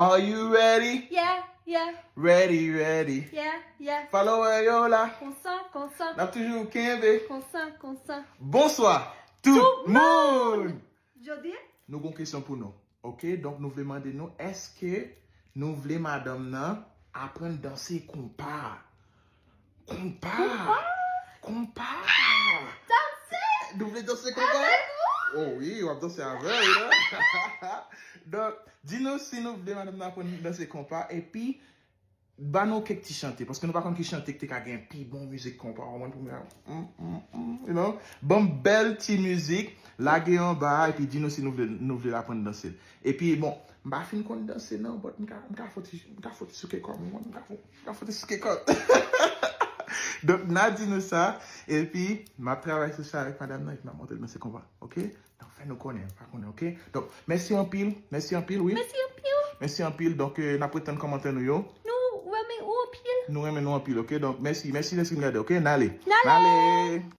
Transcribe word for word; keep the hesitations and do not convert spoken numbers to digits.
Are you ready? Yeah, yeah, Ready, ready. Yeah, yeah. Follower yo la. Konsa, konsa. N ap toujou kenbe. Konsa, konsa. Bonswa tout moun. Jodi? Nou gon kesyon pou nou. Ok, donk nou vle mande nou, èske nou vle madanm nan aprann danse konpa? Konpa. Konpa. Danse. Nou vle danse konpa? Oh wi, w ap danse avè l. Donk, di nou si nou vle madanm nan aprann danse konpa, epi ba nou kèk ti chante, paske nou pa konn ki chante ki te ka gen pi bon mizik konpa, w konprann, pou mwen, mm, mm, mm, you know? Ban m bèl ti mizik, lage anba, epi di nou si nou vle, nou vle l aprann danse. Epi, bon, m pa fin konn danse non, but m ka, m ka foti, m ka foti souke kò m, m ka foti, m ka foti souke kò m. Donk, n a di nou sa, epi m ap travay sou sa avèk madanm nan, epi m ap montre l danse konpa, ok? Donk, fè nou konnen, pa konnen, ok? Donk, mèsi anpil, mèsi anpil, wi. Mèsi anpil. Mèsi anpil, donk, euh, n ap ret tann kòmantè nou yo. Nou renmen ou anpil. Nou renmen nou anpil, ok? Donk, mèsi, mèsi dèske n gade, ok? N ale. N ale. N ale.